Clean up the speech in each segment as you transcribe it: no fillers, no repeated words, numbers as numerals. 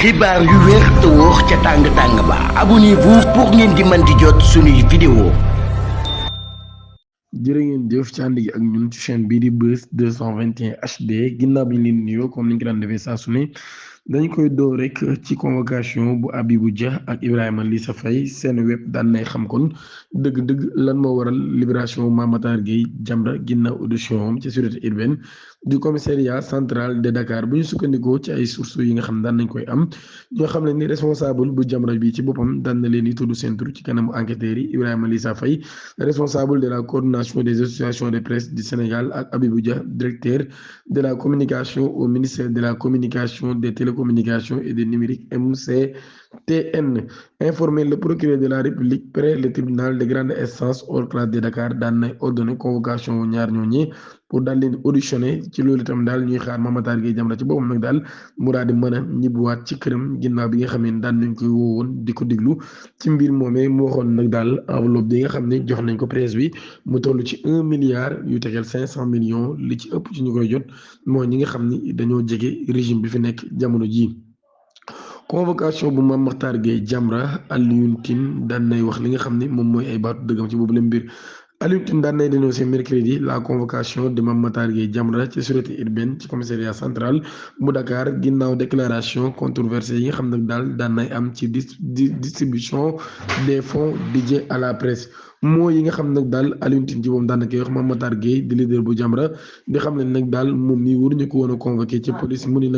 xibaar yu wér te wóor ca tàng ba abonnez-vous pour ngeen di mën di jot suñuy vidéo. jërë ngeen jëf ci ànd gi ak ñun ci chaîne bii di Buzz 221 HD ginnaaw bi ñu leen nuyoo comme ni ñu ko daan defee saa su ne dañ koy door rek ci convocation bu Habibou Dia ak Ibrahima Lissa Faye seen web daan nay xam kon dëgg-dëgg lan moo waral libération Mame Matar Gueye Jamra ginnaaw audition am ci sûreté urbaine du commissariat central de Dakar bu ñu sukkandikoo ci ay sources yi nga xam daan nañ koy am ñoo xam ne ni responsable bu Jamra bi ci boppam daan na leen di tudd seen tur ci kanamu enquêteurs yi Ibrahima Lissa Faye responsable de la coordination des associations de presse du Sénégal ak Habibou Dia directeur de la communication au ministère de la communication des télécommunications et du numérique MCTN informé le procureur de la République près le tribunal de grande instance hors classe de Dakar daan nay ordonné convocation ñaar ñooñi pour daal leen auditionné ci loolu itam daal ñuy xaar Mame Matar Gueye Jamra ci boppam nag daal mu daal di mën a ñibbiwaat ci këram ginnaaw bi nga xam ne daan nañ koy woowoon di ko diglu ci mbir moomee mu waxoon nag daal enveloppe bi nga xam ne jox nañ ko presse bi mu toll ci 1 milliard yu tegal 500 millions li ci ëpp ci ñu koy jot mooy ñi nga xam ni dañoo jege régime bi fi nekk jamono jii. convocation bu Mame Matar Gueye Jamra Alioune Tine daan nay wax li nga xam ne moom mooy ay baatu dëggam ci boobu la mbir. Alioune Tine daan nay dénoncé mercredi la convocation de Mame Matar Gueye Jamra ci sûreté urbaine ci commissariat central bu Dakar ginnaaw déclaration controversée yi nga xam nag daal daan nay am ci distribution des fonds dédiés à la presse moo yi nga xam nag daal Alioune Tine ci moom daan na koy wax Mame Matar Gueye di leader bu Jamra di xam ne nag daal moom mii waruñu ko woon a convoqué ci police mu ni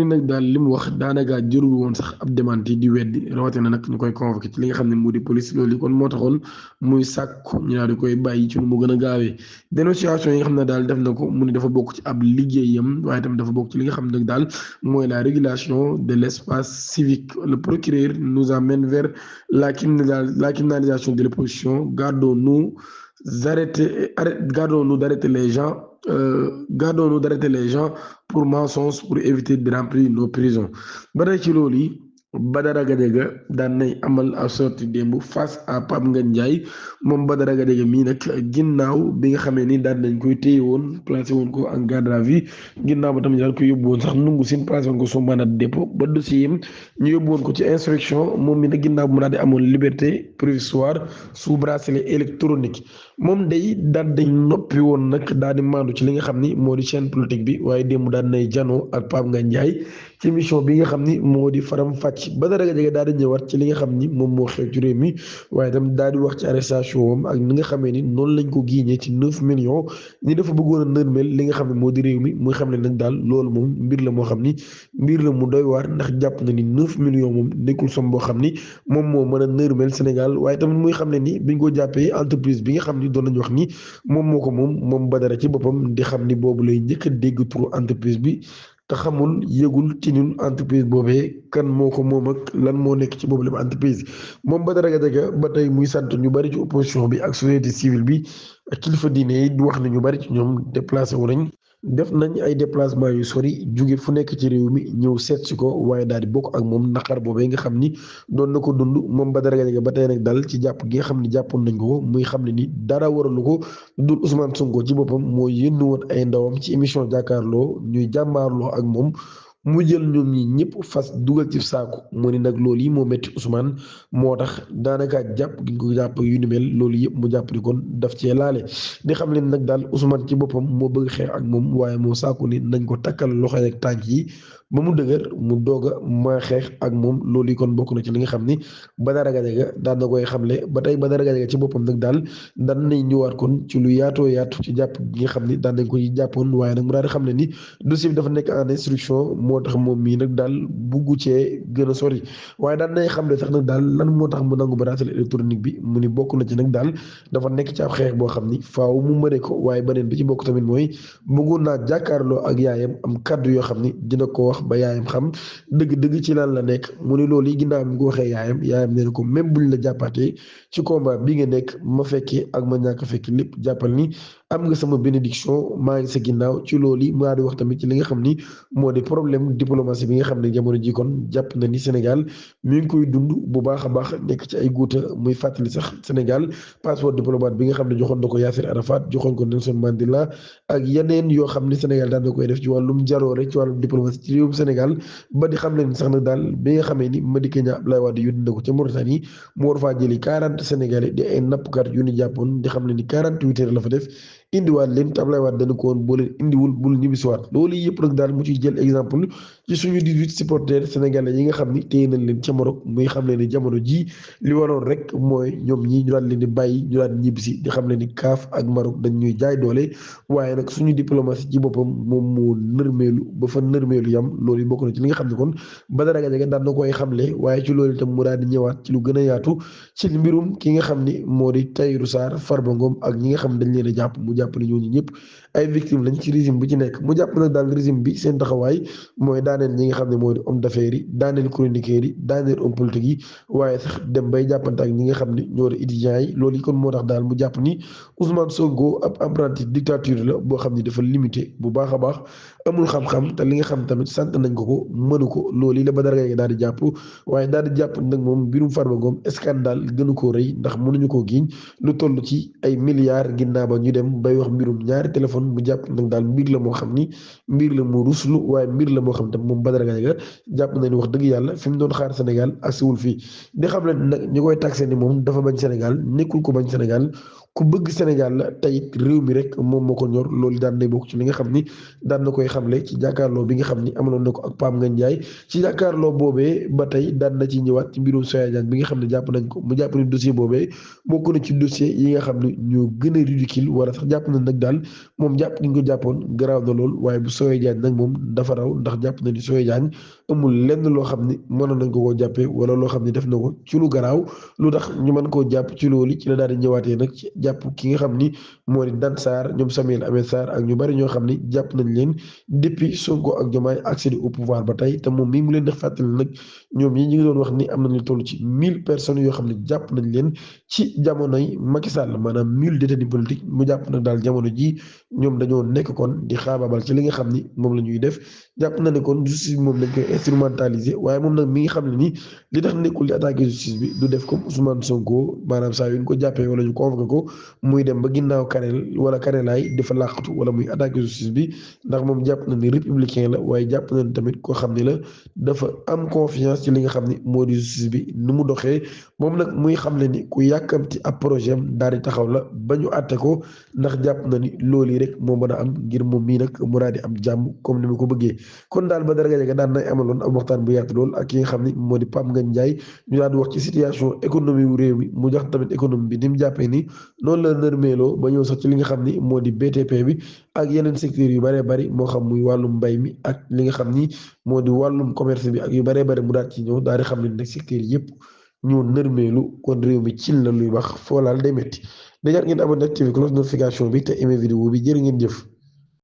nag daal li mu wax daanaka jërul woon sax ab démenti di weddi rawatina nag ñu koy convoqué ci li nga xam ne moo di police loolu kon moo taxoon muy sàkku ñu daal di koy bàyyi ci nu mu gën a gaawee dénonciation yi nga xam ne daal def na ko mu ni dafa bokk ci ab liggéeyam waaye tamit dafa bokk ci li nga xam ne daal mooy la régulation de l' espace civique le procureur nous amène vers la criminalisation de l'opposition gardons-nous d'arrêter les gens gardons-nous d'arrêter les gens pour mensonges pour éviter de remplir nos prisons ba tey ci loolu yi Badara Gadiaga daan nay amal ab sortie démb face à Pape Ngagne Ndiaye moom Badara Gadiaga mii nag ginnaaw bi nga xamee ni daan nañ koy téye woon placé woon ko en garde à vue ginnaaw ba tamit daal koy yóbbu woon sax nungu sin placé woon ko sous mandat de dépôt ba dossier yam ñu yóbbu woon ko ci instruction moom mi nag ginnaaw bu mu daal di amoon liberté provisoire sous bracelet électronique moom day daal dañ noppi woon nag daal di maandu ci li nga xam ni moo di chaîne politique bi waaye démb daan nay janoo ak Pape Ngagne Ndiaye ci émission bi nga xam ni moo di faram fàcc Badara Gadiaga daal di ñëwaat ci li nga xam ni moom moo xew ci réew mi waaye itam daal di wax ci arrestation am ak ni nga xamee ni noonu lañ ko giiñee ci 9 millions ñi dafa bëggoon a nërmel li nga xam ne moo di réew mi muy xam ne nag daal loolu moom mbir la moo xam ni mbir la mu doy waar ndax jàpp na ni 9 millions moom nekkul som boo xam ni moom moo mën a nërmel Sénégal waaye tamit muy xam ne ni biñ ko jàppee entreprise bi nga xam ni doon nañu wax ni moom moo ko moom Badara ci boppam di xam ni boobu lay njëkk a dégg turu entreprise bi te xamul yëgul ci ñun entreprise boobee kan moo ko moom ak lan moo nekk ci boobu la entreprise moom Badara Gadiaga ba tey muy sant ñu bari ci opposition bi ak société civile bi ak kilifa diine yi di wax ne ñu bari ci ñoom déplacé wu nañ def nañ ay déplacement yu sori jóge fu nekk ci réew mi ñëw seet si ko waaye daal di bokk ak moom naqar boobee nga xam ni doon na ko dund moom Badara Gadiaga ba tey nag dal ci jàpp gi nga xam ni jàppoon nañ ko muy xam ne ni dara waralu ko dul Ousmane Sonko ci boppam moo yónni woon ay ndawam ci émission jàkkaarloo ñuy jàmmaarloo ak moom mu jël ñoom ñi ñëpp fas dugal ci saako mu ni nag loolu yi moo métti Ousmane moo tax daanaka jàpp gi nga ko jàpp yu ni mel loolu yëpp mu jàpp ni kon daf cee laale di xam leen nag daal Ousmane ci boppam moo bëgg xeex ak moom waaye moo saako ni nañ ko takkal loxo ak tànk yi ba mu dëgër mu doog a ma xeex ak moom loolu yi kon bokk na ci li nga xam ni Badara Gadiaga daan na koy xamle ba tey Badara Gadiaga ci boppam nag daal daan nañ ñëwaat kon ci lu yaatoo yaatu ci jàpp gi nga xam ni daan nañ ko jàppoon waaye nag mu daal di xam ne ni dossier bi dafa nekk en instruction moo tax moom mii nag daal buggu cee gën a sori waaye daan nay xam ne sax nag daal lan moo tax mu nangu bracelet électronique bi mu ni bokk na ci nag daal dafa nekk ci ab xeex boo xam ni faaw mu mëne ko waaye beneen bi ci bokk tamit mooy bëggoon naa jàkkaarloo ak yaayam am kaddu yoo xam ni dina ko wax ba yaayam xam dëgg-dëgg ci lan la nekk mu ni loolu yi ginnaaw mi ko waxee yaayam nee na ko même buñ la jàppaatee ci combat bi nga nekk ma fekkee ak ma ñàkk fekkee lépp jàppal ni am nga sama bénédiction maa ngi sa ginnaaw ci loolu mu daal di wax tamit ci li nga xam ni moo di problème diplomatie bi nga xam ne jamono ji kon jàpp na ni Sénégal mi ngi koy dund bu baax a baax nekk ci ay guuta muy fàttali sax Sénégal passeport diplomate bi nga xam ne joxoon na ko Yasser Arafat joxoon ko Nelson Mandela ak yeneen yoo xam ne Sénégal daan na koy def ci wàllum jaroore ci wàllum diplomatie ci réewum Sénégal ba di xam leen sax nag daal bi nga xamee ni Madické Niang Abdoulaye Wade yónni na ko ca Mauritanie mu war faa jëli 40 Sénégalais di ay nappkat yu ñu jàppoon di xam ne ni 48 heures la fa def indiwaat leen te Abdoulaye Wade dana ko woon boo leen indiwul bul ñibbisiwaat loolu yëpp nag daal mu ciy jël exemple ci suñu 18 supporters sénégalais yi nga xam ni téye nañ leen ca Maroc muy xam ne ni jamono ji li waroon rek mooy ñoom ñi ñu daan leen di bàyyi ñu daan ñibbisi di xam ne ni CAF ak Maroc dañ ñuy jaay doole waaye nag suñu diplomatie ci boppam moom moo nërmeelu ba fa nërmeelu yam loolu yi bokk na ci li nga xam ne kon Badara Gadiaga daan na koy xamle waaye ci loolu itam mu daal di ñëwaat ci lu gën a yaatu ci mbirum ki nga xam ni moo di Tahirou Sarr Farba Ngom ak ñi nga xam ne dañ leen a jàpp mu jàpp ne ñooñu ñëpp ay victimes lañ ci régime bu ci nekk mu jàpp nag daal régime bi seen taxawaay mooy daaneel ñi nga xam ne mooy homme d'affaires yi daaneel chroniqueurs yi daaneel homme politique yi waaye sax dem bay jàppante ak ñi nga xam ne ñoo di étudiants yi loolu yi kon moo tax daal mu jàpp ni Ousmane Sonko ab apprenti dictature la boo xam ni dafa limité bu baax a baax amul xam-xam te li nga xam tamit sant nañ ko mënu ko loolu yi la Badara Gadiaga daal di jàpp waaye daal di jàpp nag moom mbirum Farba Ngom scandale gënu koo rëy ndax mënuñu koo giiñ lu toll ci ay milliards ginnaaw ba ñu dem bay wax mbirum ñaari téléphone mu jàpp nag daal mbir la moo xam ni mbir la moo ruslu waaye mbir la moo xam tam moom Badara Gadiaga jàpp na ni wax dëgg yàlla fi mu doon xaar Sénégal agsiwul fii di xam ne nag ñu koy taxé ni moom dafa bañ Sénégal nekkul ko bañ Sénégal ku bëgg Sénégal la tey réew mi rek moom moo ko ñor loolu daan nay bokk ci li nga xam ni daan na koy xamle ci jàkkaarloo bi nga xam ni amaloon na ko ak Pape Ngagne Ndiaye ci jàkkaarloo boobee ba tey daan na ci ñëwaat ci mbirum Soya Diagne bi nga xam ne jàpp nañ ko mu jàpp ni dossier boobee bokk na ci dossier yi nga xam ne ñoo gën a ridicule wala sax jàpp na nag daal moom jàpp ni ñu ko jàppoon garaaw na lool waaye bu Soya Diagne nag moom dafa raw ndax jàpp na ni Soya Diagne amul lenn loo xam ni mënoon nañ ko koo jàppee wala loo xam ni def na ko ci lu garaaw lu tax ñu mën koo jàpp ci loolu ci la daal di ñëwaatee nag ci jàpp ki nga xam ni moo di Dan Sarr ñoom Samuel Ahmed Sarr ak ñu bari ñoo xam ni jàpp nañ leen depuis Sonko ak Diomaye accéder au pouvoir ba tey te moom mii mu leen di fàttali nag ñoom ñi ñu ngi doon wax ni am nañu toll ci 1000 personnes yoo xam ne jàpp nañ leen ci jamonoy Macky Sall maanaam 1000 détenus politiques mu jàpp nag daal jamono ji ñoom dañoo nekk kon di xaabaabal ci li nga xam ni moom la ñuy def jàpp na ne kon justice bi moom dañ koy instrumentaliser waaye moom nag mi ngi xam ne ni li tax nekkul di attaquer justice bi du def comme Ousmane Sonko maanaam saa yu ñu ko jàppee wala ñu convoqué ko muy dem ba ginnaaw Kanel wala Kanelaay dafa làqatu wala muy attaquer justice bi ndax moom jàpp na ni républicain la waaye jàpp na ni tamit koo xam ni la dafa am confiance ci li nga xam ni moo di justice bi nu mu doxee moom nag muy xam ne ni ku yàkkamti ab projet am daal di taxaw la ba ñu àtte ko ndax jàpp na ni loolu yi rek moo mën a am ngir moom mii nag mu daal di am jàmm comme ni mu ko bëggee kon daal Badara Gadiaga daan nay amaloon ab waxtaan bu yaatu lool ak ki nga xam ni moo di Pape Ngagne Ndiaye ñu daal di wax ci situation économie wu réew mi mu jox tamit économie bi ni mu jàppee ni noonu la nërmeeloo ba ñëw sax ci li nga xam ni moo di BTP bi ak yeneen secteurs yu bëree bëri moo xam muy wàllum mbay mi ak li nga xam ni moo di wàllum commerce bi ak yu bëree bëri mu daal ci ñëw daal di xam ne nag secteurs yëpp ñu nërmeelu kon réew mi cin la luy wax foolaal day métti dañaat ngeen abonné activé cloche notification bi te aimé vidéo bi jërë ngeen jëf